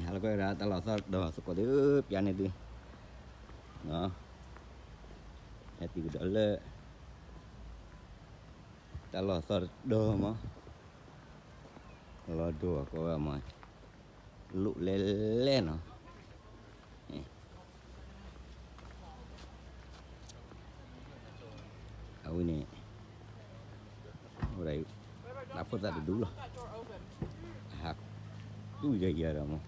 ဟါလၢကွဲးဒၣ်တၢ်လီၢ်သီတတီၤသကိးသု ပျးန့ၢ်သု ဟဲတုၤကဒီးလၢ တၢ်လီၢ်သီတတီၤမး လီၤဒိၣ်အကိးဝဲမး လိၣ်လဲလဲနီၤ အဝဲန့ၣ် အိၣ်ဒၣ် တၢ်ဖိသၣ်တဒူလီၤ အဟးတူၢ်ယၤယၤဒီးမး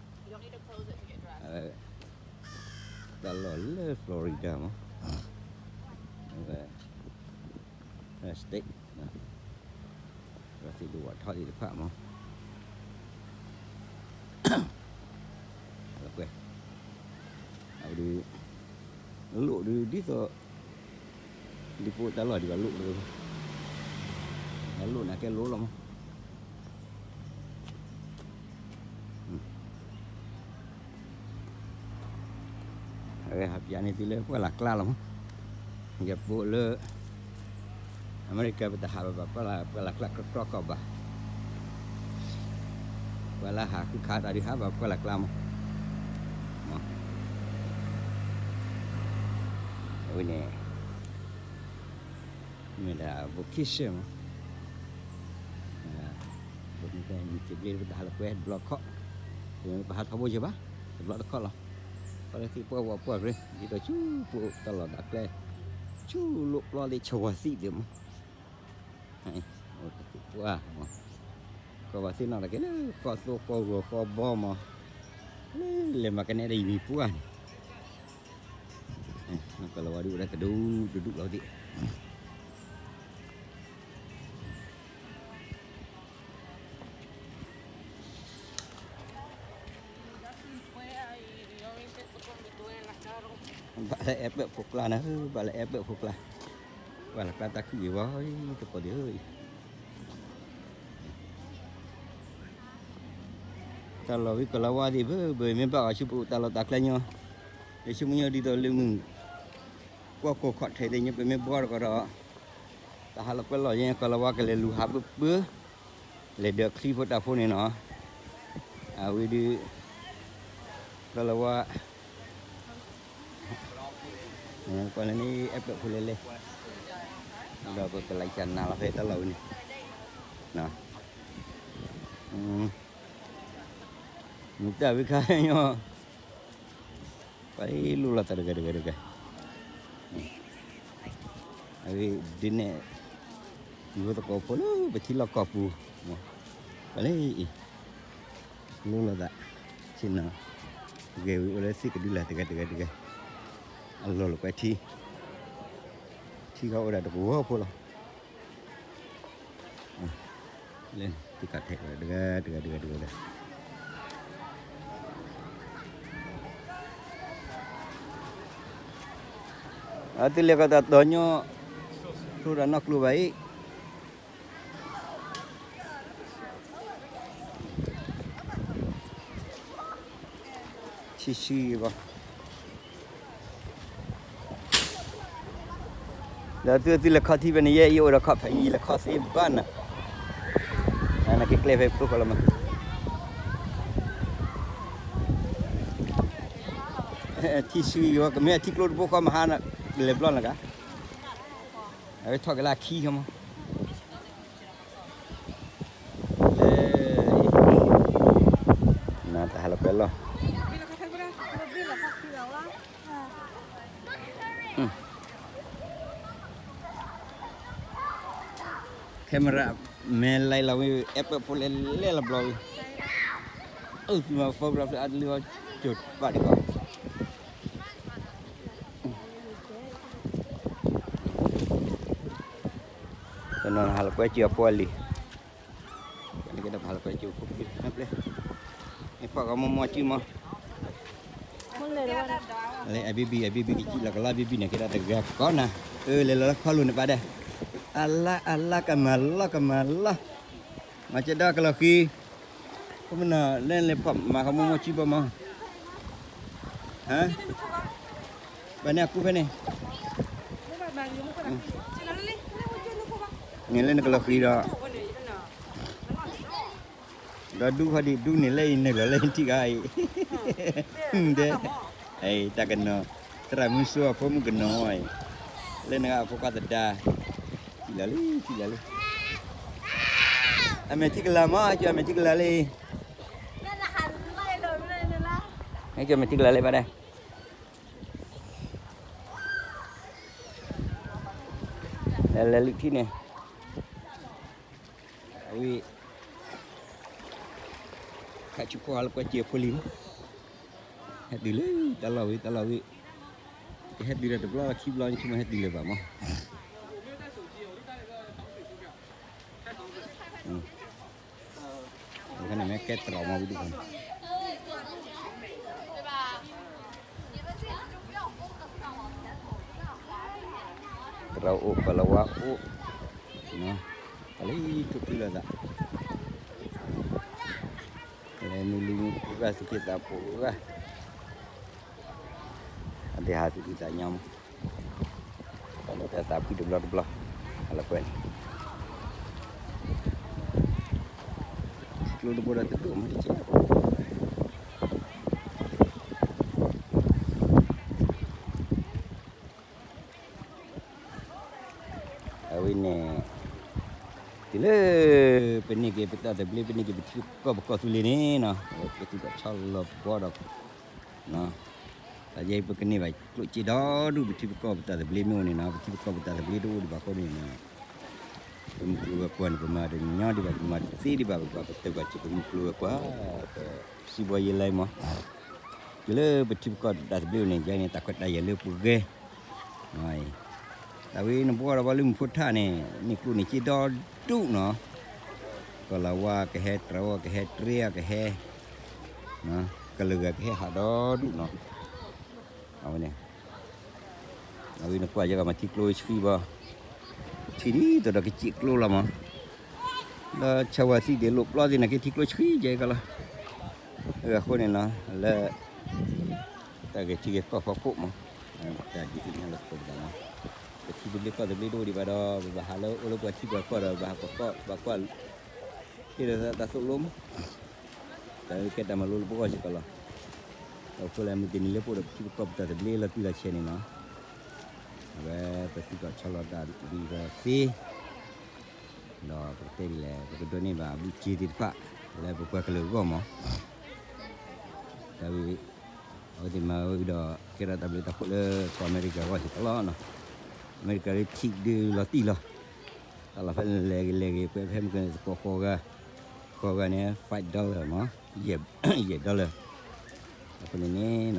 တၢ်လီၢ်လၢ Florida မး state ပှၤသ့ၣ်ဒိၣ်ဝးထီၣ်သ့ၣ်တဖၣ်မး ကွဲး အဝဲဒုး လိၣ်ဒုးဒ်သိး ဒ်ပအိၣ်တၢ်လီၢ်ဒံးဘၣ်လိၣ်တဂ့ၤ အလိၣ်န့ၣ်ကဲလိၣ်လီၤမး အဝဲဟးပျးန့ၢ်သုလၢပှၢ်လၢ်ကျါလီၤမး ယပိာ်လၢ အမဲရကၤ ပတဟးဘၣ်ဘၣ် ပှၢ်လၢ်ကျါကြီကြီကီးဘၣ် ပှၤလၢဟးဃုခးတၢ်ဒုးဟးဘၣ်ပှၢ်လၢ်ကျါမး အဝဲန့ၣ် မ့ၢ်ဒၣ် vacation မး မ့ၢ်သ့ၣ်ဘျ့ ပတဟးလီၤကွဲတဘျီတခီၣ် ပဟးထီဘိယဲၢ်ဘၣ် တဘျီတခီၣ်လီၤ ခီလၢသ့ၣ်ပှၢ်ဝဲပှၢ်ရ့ ဒ်သိးဆူပတၢ်လီၢ်ဒၣ်ကျဲ ဆူလိၣ်ပျီသ့ၣ် ဆဝီသံၣ်သ့ၣ်မး အိၣ်တသ့ၣ်ပှၢ်မး ကီၢ်ဘၣ်သ့ၣ်နီၣ်တက့ၢ်လၢ ကီၢ်သိကီၢ်ဂီၤကီၢ်ဘီမး လၢလဲၤမၤကနဲဒၣ်ယမံၤပှၢ်န့ၣ် ကီၢ်လီၤဝါဒုးအိၣ်ဒၣ်တဒူၣ်တဒူၣ်လီၤသ့ၣ် ဘၣ်လၢအဲၣ်ပၢၣ်ဖိကျါန့ၣ် ဘၣ်လၢအဲၣ်ပၢၣ်ဖိကျါ ပှၢ်လၢ်ကျါတၢ်ခုၣ်ဂ့ၤဝဲ သကိးသ့ၣ်ဧၢ တၢ်လီၢ်ဝံၤကီၢ်လီၤဝါသ့ၣ် ဘၣ်ဘၣ်မ့ၢ်ဘၣ်အီၤဆူပတၢ်လီၢ်တၢ်ကျဲညီ ယဆိကမိၣ်ညီဒ်သိးလၢမုၢ် ကွၢ်ကိးခီၣ်ထံးသ့ၣ်ညါ ပမ့ၢ်ဘှီတကီးဒီး တၢ်ဟးလီၤကွဲလီၤယဲ ကီၢ်လီၤဝါကလဲၤလူၤဟးပၢၢ်ပၢၢ် လဲၤဒၢးချံဖိတၢ်ဖိန့ၣ်နီၤ အဝဲဒုး ကီၢ်လီၤဝါ ကွၢ်လၢန့ၣ် အဲၣ်ပၢၣ်ဖိလဲၤလဲၤ ဒီးပကလဲၤကနၣ်လီၤဖဲတၢ်လီၢ်ဝဲန့ၣ် မ့ၢ်တၢ်ဝံၤခါညီ ပှၤလိၣ်လီၤသးတဂၤတဂၤတဂၤ အဝဲဒ်န့ၣ် ယိၤသကိးဖိလၢပထံလီၢ်ကီၢ်ပူၤ ပှၤလၢအံၤ လိၣ်လီၤသး ဆ့ၣ်နီၤ ဂဲၤဝံၤအိၣ်လၢသ့ၣ်ကဒုလၢ်တဂၤတဂၤတဂၤ အလီၢ်လီၤကွဲထံ ထံဂၤအိၣ်ဒၣ်တကဝီၤဖိလီၤ လၢန့ၣ် တံၢ်ကီၢ်ထဲးတဂၤတဂၤတဂၤတဂၤဒီး အသုလဲၤကီးတၢ်တီၤညီ ထိၣ်တၢ်နီၢ်ကျိၤဘၣ်အံၤ ဆံးဆံးဂီၤ ဒီးသုသုလဲၤခီထံဖဲန့ၣ် ယဲယအိၣ်ဒီးခီၣ်ဖဲအံၤ ယလဲၤခီသ့ဘၣ်နၤ နက့ၤကျဲဖဲကျိဃီလီၤမး ထံဆှံဂီၤ ကမ့ၢ်အထံကျိတဘိဃီမဟါ လဲၤဘျီနဂၤ အဝဲထီၣ်က့ၤလၢအခံခီမး လၢ နတၢ်ဟးလီၤကွဲလီၤ camera မဲာ်လဲၤလီၤဝံၤ အဲၣ်ပၢၣ်ဖိလဲၤလဲၤလီၤဘျီဝံၤ အၢ သုမၤ photograph လၢအတလၢအီၤ ကၠိၤပာ်ဒံးဘၣ် တနီၤဟးလီၤကွဲကၠိၤအဖိအလံၤ ပှၤန့ၣ်ကဒီးပဟးလီၤကွဲကၠိၤဖိပျုၢ် မ့ၢ်ပျဲ မ့ၢ်ပှၤဂီၤမီမီကၠံမီ လၢအဘံဘံ အဘံဘံကစံၣ်လီၤကလီ အဘံဘံန့ၣ်ကဒီးတဂၤကီးနၤ အၢ လဲၤလီၤလၢခီလိာ်န့ၣ်ပာ်ဒဲး အလါ အလါကမၤလီၤ ကမၤလီၤ မၤကဲဒီးကလီၤဃံၤ ဖိမနုၤ လဲၤလဲၤပှၤမၤကမီမီကၠံပှၤမီ ဟါ ဘၣ်န့ၣ်အကူဖဲန့ၣ် န့ၣ်လၢနကလီၤဃံၤဒီး ဒီးဒူခီဒံး ဒူန့ၣ်လၢအံၤ နုာ်လီၤလၢထံဂၤအံၤ, ဒဲ, တၢ်ကနီၤ, သရၣ်မုၣ်စိအဖိမုၣ်ကနီၤအံၤ, လၢနဂၤအဖိခွါသဒါ, ထံၣ်လီၤလံ ထံၣ်လီၤလံ, အမဲာ်ထံကလၤမး ကၠီအမဲာ်ထံကလၤလံ, ကၠီအမဲာ်ထံကလၤလံဘၣ်ဒဲ, လဲၤလဲၤလုၢ်ထံန့ၣ် အဝဲ ခးဆူခိၣ်ဟးလၢကွၢ်စ့အဖိလံၤမး, ဟဲတုၤလၢတၢ်လီၢ်ဝံၤ တၢ်လီၢ်ဝံၤ, ကဟဲတုၤဒီးတဘျီခံဘျီန့ၣ် ဆိကမိၣ်ဟဲတုၤလၢၤဘၣ်မး, အခါန့ၣ်မ့ၢ်ကဲတြီမးဝံၤဒ်န့ၣ် တြီအိၣ် ကီၤလၤဝါအိၣ်, ပှၤလၢထူၣ်ဖျုးလိာ်သး, လဲၤမံလံမူဂၤ သူၣ်က့သးဖိဂၤ, အဒဲဟးသူၣ်ဖှံသးညီမး, ပှၤလၢတၢ်သးဖှံတဘျီတဘျီ, ဟးလၢကွဲးန့ၣ်, ကျိတဘိဒီးတဒိၣ်မးတက့ၢ် အဝဲန့ၣ်, တုၤလၢ ပန့ၢ်က့ၤပတၢ်သဘျ့ ပန့ၢ်က့ၤပထံပကီၢ်ပကီၢ်သူလ့ၤန့ၣ်နီၤ, ပသူၣ်ထီၣ်ဆီလီၤဘှီဒီး, တၢ်ယဲအံၤပကန့ၢ်ဘၣ်ကျိၣ်စ့ဒီဒူၣ် ပထံပကီၢ်ပတၢ်သဘျ့မ့ၢ်အိၣ်န့ၣ်နီၤ, ပထံပကီၢ်ပတၢ်သဘျ့တအိၣ်ဒံးဘၣ်အဃိန့ၣ်, ပမုၢ်ကျိၤဝဲၤကွာ်န့ၣ် ပမၤတညီဒံးဘၣ် ပမၤတသ့ဒံးဘၣ် ပဘၣ်ပတုာ်ဘၣ်စ့ၢ် ပမုၢ်ကျိၤဝဲၤကွာ်, ပစံးဘီယဲလဲမး တုၤလၢပထံပကီၢ်တၢ်သဘျ့န့ၣ် ယဲန့ၣ် တၢ်ခွဲးတၢ်ယာ်လၢပဂဲၤ, တၢ်ဝဲနဘှီဒီးဘၣ်လၢမုၢ်ဖိထၣ်န့ၣ် န့ၢ်ကျိၣ်န့ၢ်စ့ဒီဒူၣ်နီၤ, ကီၤလၤဝါကဟဲ တြီကဟဲ တြ့ကဟဲ, ကလၢၤဂၤကဟဲဟးဒီဒူၣ်နီၤ, အဝဲန့ၣ် အဝဲနကွၢ်ယဲကမၤထံကျိဆှံဘၣ်, ထံဒ်သိးဒီးကစံၣ်ကျိလီၤမး, ဒီးဆၢဝါသံဒ်လိာ်ပျီသ့ၣ်နာ်က့ ထံကျိဆှံယဲကလီၤ, အဃိန့ၣ်နီၤ လၢ တၢ်ဂဲၤထံဂဲၤကီၢ်ဖီခိၣ်မး, တၢ်ဒ်သ့ၣ်ညါလၢပကိးပသးမး, ပထံသဘျ့ကီၢ်သဘျ့တအိၣ်ဒံးဘၣ်ဒီး ပဘၣ်ဟးလၢအိၣ်လၢပှၤထံပှၤကီၢ်ဒီး ဘၣ်ဟးကီးကီး ဘၣ်ကွၢ် ဟ့ၣ်ဒီးတၢ်သိၣ်လိမး, တၢ်ကဲတၢ်မၤလိလၢပဂီၢ်စ့ၢ်ကီးလီၤ, အဃိလၢမုၢ်တနံၤလၢပအိၣ်ဒီးပထံပကီၢ်ပတၢ်သဘျ့လီၤတံၢ်လီၤဆဲးန့ၣ်နီၤ, အဝဲပသူၣ်ထီၣ်ဆီလီၤတၢ်ဒ်သိးသ့ ဒီးပကတဲဒ်လဲၣ် ပကဒိးန့ၢ်ဘၣ်အဘုၣ်စ့သ့ၣ်တဖၣ် လၢပပှၤကလုာ်အဂီၢ်မး, တၢ်ဝဲ အဝဲသ့ၣ်မၤဝဲကဒီး ကဲထီၣ်တၢ်ဘျုးတၢ်ဖှိၣ်လၢကီၢ်အမဲရကၤအဂီၢ်စ့ၢ်ကီးလီၤ, အမဲရကၤလၢထံဒုးလီၤတံၢ်လီၤ, တၢ်လီၢ်ဖဲလဲၣ်ဂ့ၤလဲၣ်ဂ့ၤ ပှဲၤဖဲမုၢ်ကန့ၣ်သကိးဃိးဂၤ, ဃိးဂၤန့ၣ် five dollar မး, ယဲၢ် dollar, အဃိန့ၣ်န့ၣ်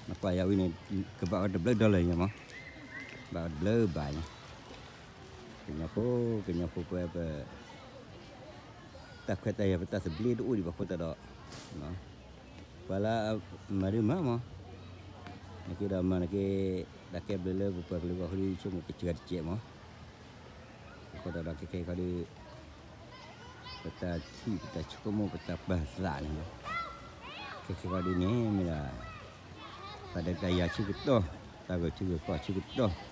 နကွၢ်ယၤဝံၤန့ၣ် ကဘၣ်အီၤတဘျုး dollar ညါမး, ဘၣ်အီၤတဘျုးဘၣ်န့ၣ် ကညီဖိ ကညီဖိပှဲၤပ တၢ်ခွဲးတၢ်ယာ်ပတၢ်သဘျ့တအိၣ်ဒံးဘၣ်အဃိသတးဒီး ပှၤလၢအမၤဒုးမၤမး, နက့ဒီးမၤနက့ တၢ်ကဲဘျုးလၢပပှၤကလုာ်အဂီၢ်ဃီဒီး ဆိကမိၣ်ကစှၤတစဲးမး, အဃိသတးဒီးခဲခဲအံၤခီဒီး ပတၢ်ထံၣ်ပတၢ်ဆိကမိၣ်ပတၢ်ပာ်သးန့ၣ်လီၤ, ခဲခဲအံၤခီဒီးန့ၣ်မ့ၢ်ဒၣ် တၢ်ဒုးတၢ်ယၤဆၢကတီၢ်, တၢ်ဂီၤဆၢဂီၤကီၢ်ဆၢကတီၢ်,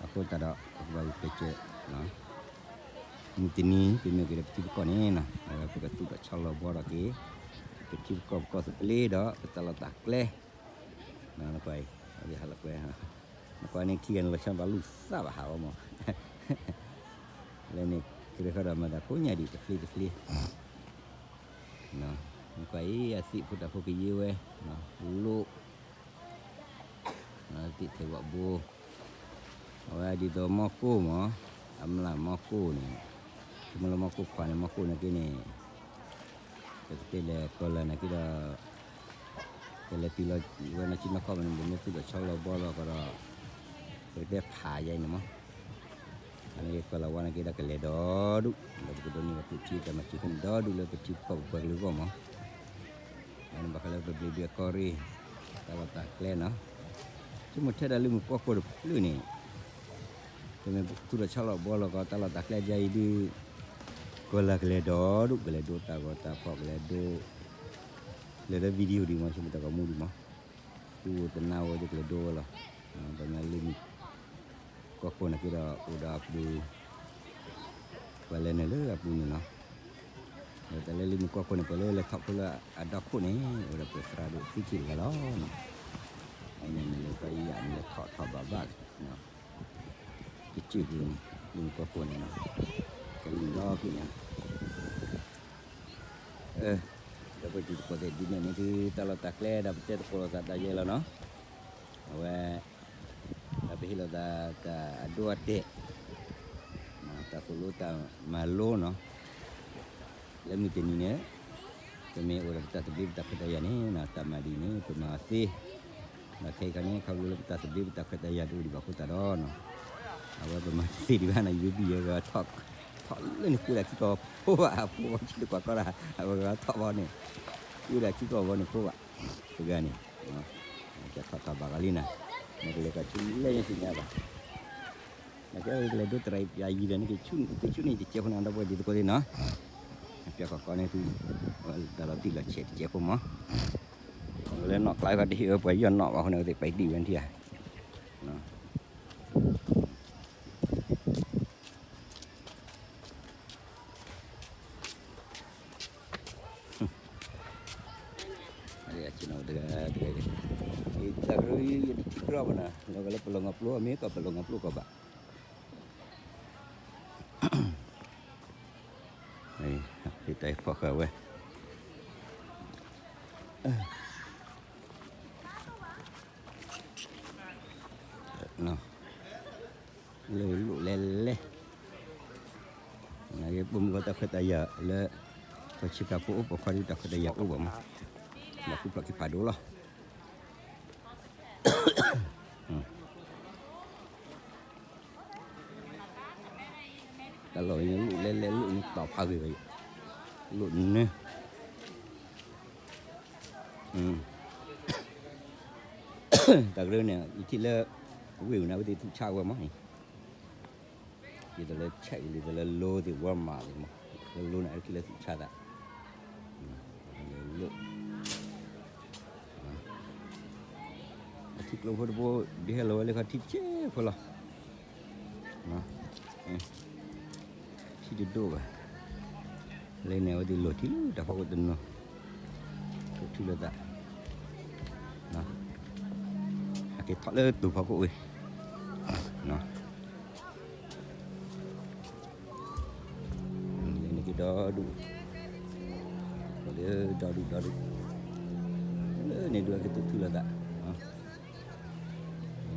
အဃိသတးဒီး ပကဘၣ်ဂုာ်ကျဲးစၢး မုၢ်တနံၤ ပမ့ၢ်က့ၤဒီးပထံပကီၢ်န့ၣ်နီၤ အဝဲပကသူၣ်ထီၣ်ဆီလီၤဘှီထီၣ်က့ၤ ပထံပကီၢ်ပကီၢ်သဘျ့ဒီး ပတၢ်လီၢ်တၢ်ကျဲ နကွၢ်အံၤ အဝဲဟးလီၤကွဲ နကွၢ်န့ၣ် ခံဂၤန့ၣ်လီၤဆီဘၣ်လူၤသၣ်ဘၣ်ဟးဂီၤမး လၢန့ၣ် ကရၢဃီဒီးမၤသးကိးညါဒံးတဖျ့တဖျ့ နကွၢ်အံၤ အသ့ၣ်ဖိတၢ်ဖိကယဲၢ်ဝဲ လိၣ် သ့ၣ်ထဲးဝးဘိ အဝဲဒ်သိးမီၢ်ကိၢ်မး အမျၢ်မီၢ်ကိၢ်န့ၣ် တမ့ၢ်လၢမီၢ်ကိၢ်ခွါန့ၣ် မီၢ်ကိၢ်နာ်က့န့ၣ် ပကတဲလဲၤကီၢ်လၢ်နာ်က့ဒီး ကလဲၤတုၤလီၤဝဲနီၢ်ဆံနီၢ်ခီမးန့ၣ် ဒ်မ့ၢ်သူၣ်ထီၣ်ဆီလီၤဘှီလီၤကဒီး ပကတဲဖးယါအံၤန့ၣ်မး အန့ၣ်ကီၢ်လၢ်ဝါနာ်က့ဒီးကလဲၤဒီဒူၣ် ဒီးပကဒိးန့ၢ်ဘၣ်ကျိၣ်စ့တၢ်မၤစၢၤခဲန့ၣ်ဒီဒူၣ်လၢပထံပကီၢ်ပပှၤကလုာ်အဂီၢ်မး အန့ၣ်ဘၣ်ဃးလၢပဘျံးဒုးအကီၢ်ရ့ၣ် တၢ်လီၢ်တၢ်ကျဲနီၤ ဆိကမိၣ်ထဲဒၣ်လၢမုၢ်ကီၢ်ခိၣ်တဖျၢၣ်န့ၣ် ပမ့ၢ်သူၣ်ထီၣ်ဆီလီၤဘှီလီၤကီးတၢ်လီၢ်တၢ်ကျဲဒ်အံၤဒုး ကီၢ်လၢ်ကလဲၤဒီဒူၣ် ကလဲၤဒိတၢ်ဂီၤတၢ်ဖီၣ် ကလဲၤဒိ လဲၤလၢ video ဒံးမး ဆိကမိၣ်တၢ်ဂီၤမူဒံးမး သူၣ်အိၣ်တနါဝဲဒီးကလဲၤဒိဝဲလီၤ ပမ့ၢ်လၢမုၢ်ကီၢ်ခိၣ်နာ်က့ဒီး အိၣ်ဒီးအပူၤ ပှၤလဲၤနုာ်လၢအပူၤန့ၣ်လီၤ တၢ်လၢလံာ်မုၢ်ကီၢ်ခိၣ်န့ၣ် ပှၤလၢလဲၤထီၣ်ခိၣ်လၢအဒီခိၣ်န့ၣ် အိၣ်ဒီးပှၤသရၣ်ဒိၣ်သံက့တဂၤလီၤနီၤ. အန့ၣ်မ့ၢ်လၢပှၤယၤမ့ၢ်လဲၤထီၣ်ထီၣ်ဘၣ်ဘၣ် ကစၢၢ်ပူၤန့ၣ် လံာ်မုၢ်ကီၢ်ခိၣ်န့ၣ်နီၤ, ကလံၤလီၤဖဲန့ၣ်, ဒီးပတံၤသကိးသ့ၣ်ဒ်န့ၣ်န့ၣ် သုတၢ်လီၢ်တၢ်ကျဲဒီးပတဲသကိးလိာ်သးတၢ်ယဲလီၤနီၤ, အဝဲ ဒီးပဟ့ၣ်လိာ်သးတၢ်အဒိအတဲာ် တၢ်သိၣ်လိတၢ်မၤလိနီၤ, လၢမုၢ်တနံၤန့ၣ် ပမ့ၢ်အိၣ်ဒီးပတၢ်သဘျ့ပတၢ်ခွဲးတၢ်ယာ်န့ၣ် တၢ်မၤဒ်န့ၣ် ပမၤအီၤသ့, ဒီးခဲအံၤခါန့ၣ် ခီဖျိလၢပတၢ်သဘျ့ပတၢ်ခွဲးတၢ်ယာ်တအိၣ်ဒံးဘၣ်အဃိသတးဒီးနီၤ, အဝဲပမၤတသ့ဒံးဘၣ်နီၤ, ယဘံၣ်ယဲဂၤထီၣ်, ထီၣ်လၢန့ၣ်ဃုဒၣ်ခံကီၢ်ဖိဘၣ်, အဖိဘၣ်ဆံတကွၢ်ကီဒၣ် အဝဲဂၤထီၣ်ဘီန့ၣ်, ဃုဒၣ်ခံကီၢ်ဘီန့ၣ်ဖိဘၣ်, တဂၤန့ၣ် ကထီၣ်ထီၣ်ဘၣ်ဂၤလံနီၤ, နကလဲၤကီၢ်ဆူလဲၣ်ညါသ့ၣ်ညါဘၣ် နကဲကလဲၤဒိတရံးပၠးယံၤဒီး နကဆူန့ၣ်တစဲးဖိန့ၣ် ဒီပုၢ်ဝဲၢ်တံၤသကိးသ့ၣ်နီၤ, ပၠးကီၢ်ကီန့ၣ်သု, တၢ်လီၤတံၢ်လီၤဆဲးတစဲးဖိမး, လၢနီၣ်ကျါခီတဟ့ၣ်ဝဲပှၤယီၢ်နီၣ်ဘၣ်အဃိန့ၣ် ဝဲသ့ၣ်ပာ်တံၢ်ဝဲထံဧါ တၢ်ကရၢယတထံၣ်ကြီဘၣ်နီၤ, လီၤဂာ်လၢပလီၢ်ငီၢ်ပျိ အမ့ၢ်ကီၢ်ပလီၢ်ငီၢ်ပျိကီၢ်ဘၣ်, တၢ်ဖီၣ်ဃာ်ဝဲ လၢလိၣ်လဲၤလဲၤ, ပိာ်မုၣ်ဂီၢ်တၢ်ခွဲးတၢ်ယာ်လၢ ပှၤဆ့ကၤဖိအိၣ်ပိာ်ခွါဒ်တၢ်ခွဲးတၢ်ယာ်အိၣ်ဘၣ်မး, ဒီးဃုဖျိးက့ၤဖးဒိၣ်လီၤ တၢ်လီၢ်ဝဲန့ၣ်လိၣ်လဲၤလဲၤလိၣ်န့ၣ်တီၤဖးဂ့ၤဘၣ်, လိၣ်နၢ, တၢ်ကရၢန့ၣ် ယထံၣ်လၢ ဝ့ၢ်ဝဲန့ၣ် အဝဲသ့ၣ်သူၣ်ဆါဝဲမး, ဒ်သိးလၢ check ဒ်သိးလၢ Lowe's သ့ၣ် Walmart သ့ၣ်မး, လၢ Lowe's န့ၣ် အဝဲသ့ၣ်လၢသူၣ်ဆါသး, လိၣ် အထံကျိဖိတဘိ ဒုးဟဲလီၤဝဲလၢခီထံတစဲးဖိလီၤ, ထံတဒိၣ်ဘၣ်, လၢန့ၣ် အဝဲသ့ၣ်လိၣ်ထံလၢတၢ်ဖီခိၣ်တနီၤ, ကထုးလိာ်သး, အက့ၤထီၣ်လၢတိၤဖီခိၣ်ဝဲ, လၢန့ၣ်က့ၤဒီဒူၣ်, ဒီဒူၣ်ဒီဒူၣ်, လၢန့ၣ်ဒုးအက့ၤသူၣ်ထူလီၤသး,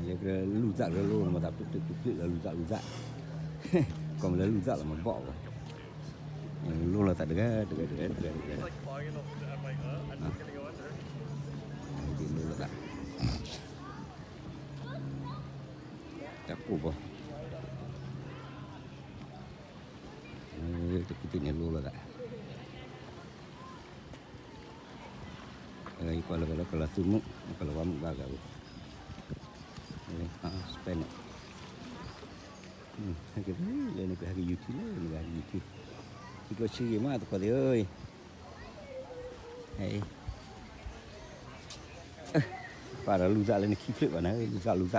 လၢကရၢလူၢ်သၣ်ကရၢလိၣ်မၤသးဖျုးဖျုးဖျုးဖျုးလီၤ လူၢ်သၣ်လူၢ်သၣ်, ကီၢ်မ့ၢ်လၢလူၢ်သၣ်လီၤမၤဘီၣ်ဝဲ, လိၣ်လီၤသးတဂၤတဂၤတဂၤတဂၤတဂၤ, လိၣ်လီၤသး, တၢ်ကိၢ်ဘီ တကံၢ်တံၢ်န့ၣ်လိၣ်လီၤသး, ယကွၢ်လၢကလီၤသူမုၣ် ကလီၤဝါမုၣ်ဘၣ်ဂၤဝဲ, spend န့ၣ်, ဟဲက့ၤလၢန့ၣ် ပဟဲက့ၤယူၤထံလၢန့ၣ် ပဟဲက့ၤယူၤထံ, ထံကျိဆံဂ့ၤမးသကိးသ့ၣ်ဧၢ, ပာ်ဒီးလူၢ်သၣ်လၢနခံဖျၢၣ်ဘၣ်နၤ လူၢ်သၣ်လူၢ်သၣ်,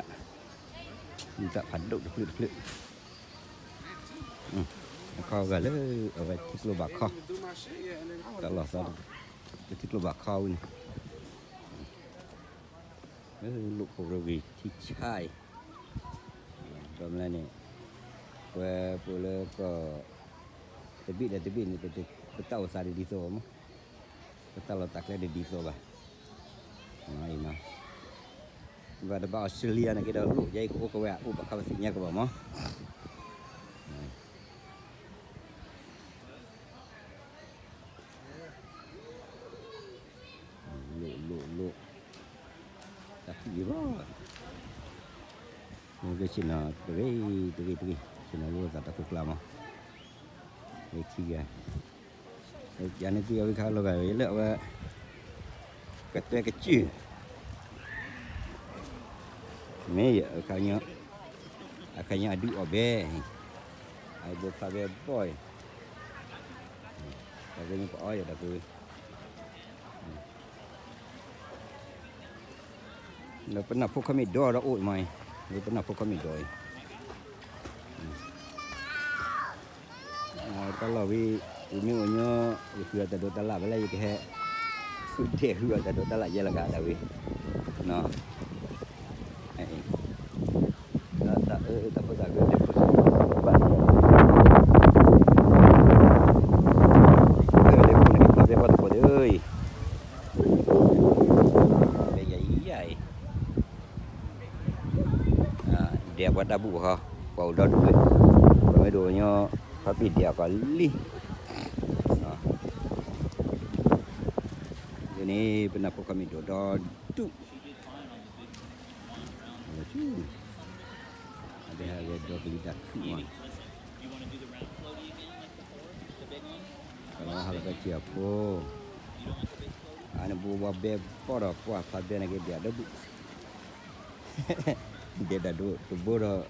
လူၢ်သၣ်ဖးဒိၣ်တဖျၢၣ်တဖျၢၣ်, အခီဂၤလၢ အဝဲထံကျိဘၣ်ခီ, တၢ်လီၢ်သီ ပထံကျိဘၣ်ခီဝဲန့ၣ်, လိၣ်ဖိရဂ့ၤထံဆါအံၤ, ဒီးမလဲၣ်န့ၣ်, ပဝဲပအိၣ်လၢကီၢ် တဘ့ၣ်ဒီးတဘ့ၣ်န့ၣ် ပတၢ်အိၣ်သးတဒ်သိးဘၣ်မး, ပတၢ်လီၢ်တၢ်ကျဲတဒ်သိးဘၣ်, ဘၣ်တဘၣ်အီစထြ့လယါန့ၣ်က့ဒီးလိၣ်ယဲအံၤကအိၣ်ကဝဲ အိၣ်ဘၣ်ခါဝဲသ့ၣ်ညါကဘၣ်မး လိၣ်လိၣ်လိၣ်, တၢ်ဖုၣ်ဂ့ၤဘၣ်, မ့ၢ်ကဆ့ၣ်နီၤတဂ့ၤတဂ့ၤတဂ့ၤ ဆ့ၣ်နီၤလိၣ်သးတၢ်ခိၣ်ကျါမး, လၢခံဂၤ, ယၤန့ၣ်သ့ၣ်အဝဲခါလီၤဂာ်လၢအဝဲ ကတဲကစၢၢ် မ့ၢ်ယ အခါညါ အခါညါအဒုးအီၣ်ဘဲ, အဘိဖးဘဲဘီၣ်အံၤ, တၢ်ကဲန့ၣ်ပအီယၤတၢ်ကဲဝဲ, လၢပနၢ်ဖိခီမ့ၢ်ဒီးဒီးအိၣ်မးအံၤ, လၢပနၢ်ဖိခီမ့ၢ်ဒီးအံၤ, တၢ်လီၢ်ဝံၤ ဝံၤမ့ၢ်အိၣ်ညီ ယဃုအီၤတၢ်ဒိးတၢ်လၣ်ဖဲလဲၣ် ယကဟဲ ဃုတဲာ်ဃုအီၤတၢ်ဒိးတၢ်လၣ်ယဲလီၤဂာ်ဒၣ်ဝံၤ, နီၤ, ဒီးတၢ်အၢတၢ်ဖိသၣ်ဂ့ၤ တဲဖိသၣ်ဘၣ် တဲဖိန့ၣ်က့ၤဖးဖဲပှၤသကိးသ့ၣ်ဧၢအံၤ, ဖဲယၤအံၤယၤအံၤ ဒဲးပှၤတၢ်ဘူၣ်ဃီ, ပှၤအိၣ်ဒီဒူၣ်ဝဲ, ပှၤမ့ၢ်ဒိၣ်ညီ ဖးပ့ၢ်ဒဲးအီၤကီးလံ, န့ၣ် ပနၢ်ဖိခီမ့ၢ်ဒိၣ်ဒီဒူၣ်, အဝဲဒီကလုာ်တၢ်ခုၣ်မး, ကလီၤဟးလီၤကဲက့ၤအဖိ, အန့ၣ် ဘိးဘီဘဲဘီဒီး ပှၤဖးဘဲန့ၣ်က့ၤဒဲးဒီဒူၣ် ဒဲးဒၣ်ဒိၣ်တဘိဒီး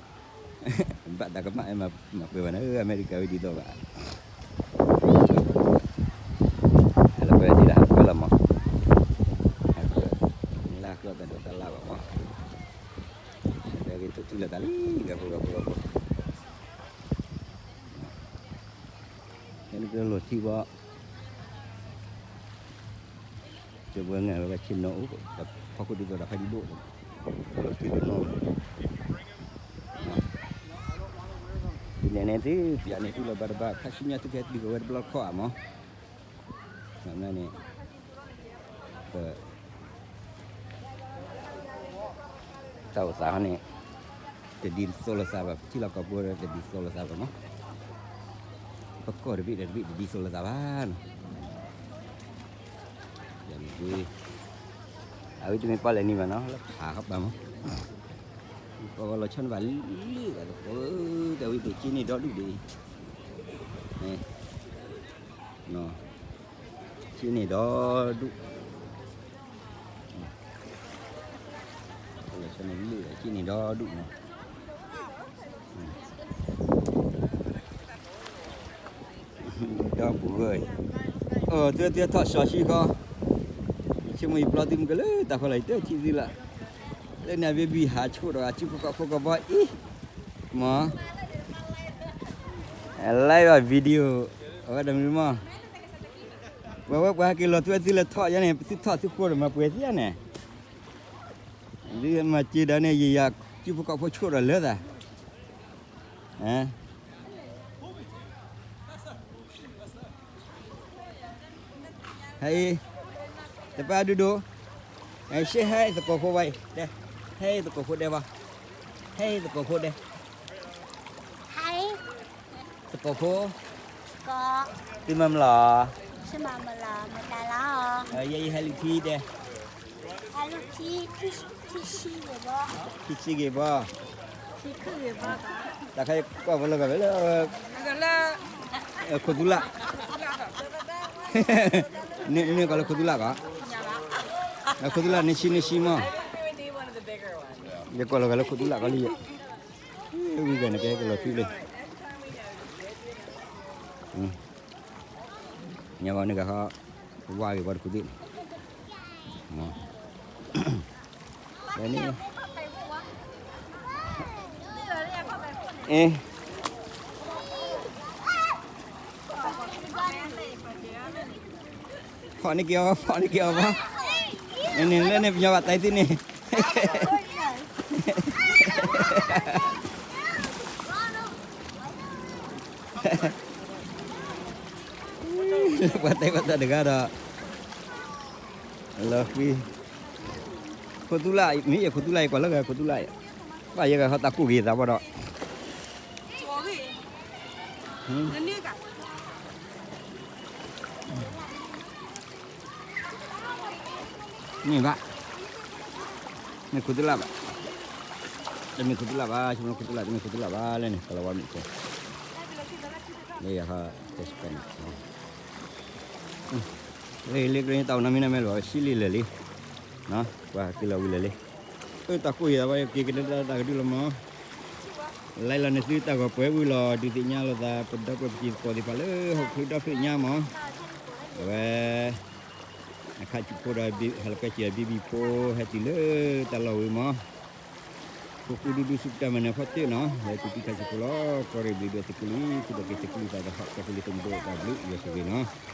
ဘၣ်တၢ်ကမၣ် မၤပှဲၤဘၣ်န့ၣ် အမဲရကၤဝံၤဒ်သိးဘၣ်, ဟဲလီၤပှဲၤဒ်လၢဟးပှဲၤလီၤမး, ဟဲလၢဃုအီၤတၢ်ဒိးတၢ်လၣ်ဘၣ်မး, ဟဲက့ၤထူၣ်ထူၣ်လၢတၢ်လံ ဂၤဖိဂၤဖိဂၤဖိ ဟဲလၢကလီၤထံဘၣ် ကဝဲငဲၤဝဲဆ့ၣ်နီၤအိၣ် ဖီခိၣ်ဒ်သိးဒီးဖးဒံဒိၣ် လီၤထံတနီၤ ဒ်န့ၣ်န့ၣ်သု ပျးန့ၣ်သုလီၤဘၣ်တဘၣ် ခါဆူညါသုကဟဲတုၤကဝဲတဘျီခီဧါမး, န့ၣ် ပ တၢ်အိၣ်သးဟီန့ၣ် တဒ်သိးလိာ်သးဘၣ် ပထံၣ်လီၤကီၢ်ပူၤဒီးတဒ်သိးလိာ်သးဘၣ်မး, ပကီၢ်တဘ့ၣ်ဒီးတဘ့ၣ်တဒ်သိးလိာ်သးဘၣ်နီၤ, အဝဲတမ့ၢ်ပီၣ်လဲၣ်နံၤဘၣ်နီၤ လၢဖးဃီဘၣ်မး, ပှၤဂီၤလီၤဆီန့ၣ်ဘၣ်လံလံ တၢ်သကိး တၢ်ဝံၤတက့ၢ်န့ၣ်ဒီဒူၣ်ဒံး, က့ၢ်န့ၣ်ဒီဒူၣ် လီၤဆီန့ၣ်လံ က့ၢ်န့ၣ်ဒီဒူၣ်မး, ဒီပုၢ်ဝဲၢ်, အၢ သုသုထီၣ်စီၤဆှံဃီ, ယဆိကမိၣ်ယပျီသုမုၢ်ကလၢတၢ်ဖီလာ် ယတထံၣ်သုလၢ, လၢန့ၣ်အဘ့ၣ်ဘံၣ်ဟးဆှိၣ်ဒီးအစုဖိကီၢ်ဖိကီၢ်ဘီအံၤ, မး live video အဝဲတမံၤမး, ပဝဲပှၤဟဲက့ၤလီၤသုသုလဲၤထီၣ်ယါန့ၣ် သုထီၣ်သုဃိဒီးမၤပှဲၤသ့ဧါန့ၣ်, သုမၤစၢၤဒီးန့ၣ် ယယၤစုဖိကီၢ်ဖိဆှိၣ်ဒီးလၢသး ဟဲအံၤ, တပၢ်ဒုဒိၣ်, ဟဲဟဲသကိးဖိဘၣ်အံၤ, ဟဲသကိးဖိဒဲးဘၣ်, ဟဲသကိးဖိဒဲး, သကိးဖိ, သုမၤမလီၤ, ယအံၤဟဲလုၢ်ထံတဲ ထံဆံဂ့ၤဘီ, တၢ်ခါယကွၢ်ဖိလၢကီၢ်ဖဲလၢ ခိၣ်သူလၢ်, န့ၣ်ကီးလၢခိၣ်သူလၢ်ကီး, ခိၣ်သူလၢ်န့ၣ်ဆံန့ၣ်ဆံမး, ယကွၢ်လီၤကီးလၢခိၣ်သူလၢ်ကီးလံ, ဝံၤဂၤန့ၣ်ကဲကလီၤထံလံ, ညါဂီၤန့ၣ်ကဟီ ဝါဂ့ၤပှၤတခူသ့ၣ်န့ၣ်, န့ၣ်, ဖီၣ်န့ၢ်က့ၤအီၤ ဖီၣ်န့ၢ်က့ၤအီၤဘၣ်, န့ၣ်လၢန့ၣ်ပညီဘၣ်တၢ်သ့ၣ်န့ၣ် လၢပှၤတဲပှၤတၢ်တဂၤဒီး, လၢဃံ, ခိၣ်သူလၢ် မ့ၢ်ယခိၣ်သူလၢ် ယကွၢ်လၢဂၤခိၣ်သူလၢ်, ဘၣ်ယဲဂၤဟီတၢ်ကူၣ်ဂ့ၤသးဘၣ်ဒီး, မ့ၢ်ဘၣ်, မ့ၢ်ခိၣ်သူလၢ်ဘၣ်, တမ့ၢ်ခိၣ်သူလၢ်ဘၣ် ဆိကမိၣ်ခိၣ်သူလၢ် တမ့ၢ်ခိၣ်သူလၢ်ဘၣ်လၢန့ၣ် ကလီၤဝါမ့ၢ်ကဲ, လၢယၤဟီ, လၢလ့ကရၢန့ၣ်တၢ်အိၣ်နီတမံၤနီတမံၤလၢၤဘၣ် ဆံလံလၢာ်လံ, ပှၤက့ၤလီၤဝံၤလၢာ်လံ, အၢ တၢ်ကိၢ်ယံၤသးဘၣ် က့ၤကဒါတၢ်ကဒုလီၤမး, လၢလီၤန့ၣ်သုတၢ်ဂီၤပှဲၤဝံၤလီၤ ဒုးသ့ၣ်ညါလိာ်သး ပဒီပုၢ်ဝဲၢ်ပတံၤသကိးသ့ၣ်တဖၣ်လၢဟီၣ်ခိၣ်ချၢဒီဖျၢၣ်ညါမး, အဝဲ အခါဆူဖိဒီး ဟဲလီၤကွဲစၢၤဘံဘံဖိ ဟဲတုၤလၢတၢ်လီၢ်ဝံၤမး, ဃိဃူဒူဒူဆူပတၢ်မၤနၢၤဖီတၢၢ်နီၤ, လၢသုတံၢ်ထါစံးဖိလီၤ, ကီၢ်ရ့ၣ်ဘျံးဒိၣ်သုးက့လွံၢ် သုးဒီးက့ၤသုးက့လွံၢ်သးသဟီၣ် ကီၢ်သူလ့ၤသုးမုၢ်ဒိၣ်တၢ်ဘျုးယွၤဆိၣ်ဂ့ၤနီၤ.